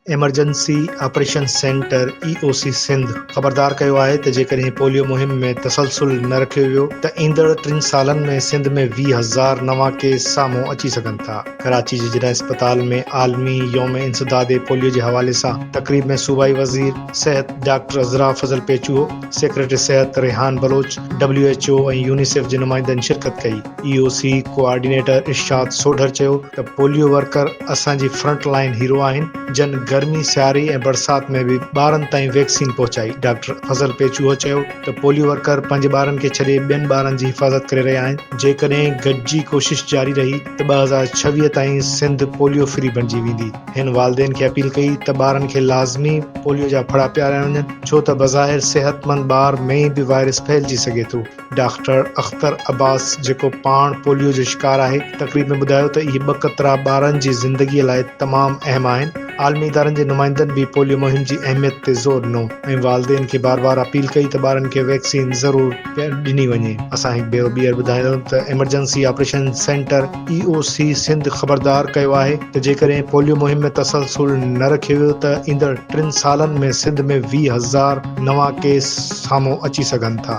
Emergency operation centre, E O C, Sindh خبردار ڪيو آهي ته جيڪڏهن پوليو مهم ۾ تسلسل نه رکيو ويو ته ايندڙ ٽن سالن ۾ سنڌ ۾ 20 هزار نوان ڪيس سامهون اچي سگهن ٿا. ڪراچي جي جناح اسپتال ۾ عالمي يوم انسداد پوليو جي حوالي سان تقريب ۾ صوبائي وزير صحت ڊاڪٽر عذرا فضل پيچوهو، سيڪريٽري صحت Rehan Baloch, W H O ۽ UNICEF جي نمائندن شرڪت ڪئي. E O C coordinator Irshad Sodhar چيو ته پوليو ورڪر اسان جي فرنٽ لائين هيرو آهن جن گرمي، سياري ۽ برسات ۾ به ٻارن تائين ويڪسين پهچائي. ڊاڪٽر فضل پيچوهو چيو ته پوليو ورڪر پنهنجي ٻارن کي ڇڏي ٻين ٻارن جي حفاظت ڪري رهيا آهن، جيڪڏهن گڏجي ڪوشش جاري رهي ته 2026 تائين سنڌ پوليو فري بڻجي ويندي. هن والدين کي اپيل ڪئي ته ٻارن کي لازمي پوليو جا ڦڙا پياريا وڃن ڇو ته بظاهر صحتمند ٻار ۾ به وائرس ڦهلجي سگهي ٿو. ڊاڪٽر اختر عباس جيڪو پاڻ پوليو جو شڪار آهي تقريب ۾ ٻڌايو ته اهي ٻه قطرا ٻارن جي زندگي لاء تمام اهم آهن. عالمي ادارن جي نمائندن به پوليو مهم جي اهميت تي زور ڏنو ۽ والدين کي بار بار اپيل ڪئي ته ٻارن کي ويڪسين ضرور ڏني وڃي. اسان هڪ ڀيرو ٻيهر ٻڌايو ته emergency operation centre, E O C, Sindh خبردار ڪيو آهي ته جيڪڏهن پوليو مهم ۾ تسلسل نه رکيو ويو ته ايندڙ ٽن سالن ۾ سنڌ ۾ 20 هزار نوان ڪيس سامهون اچي سگهن ٿا.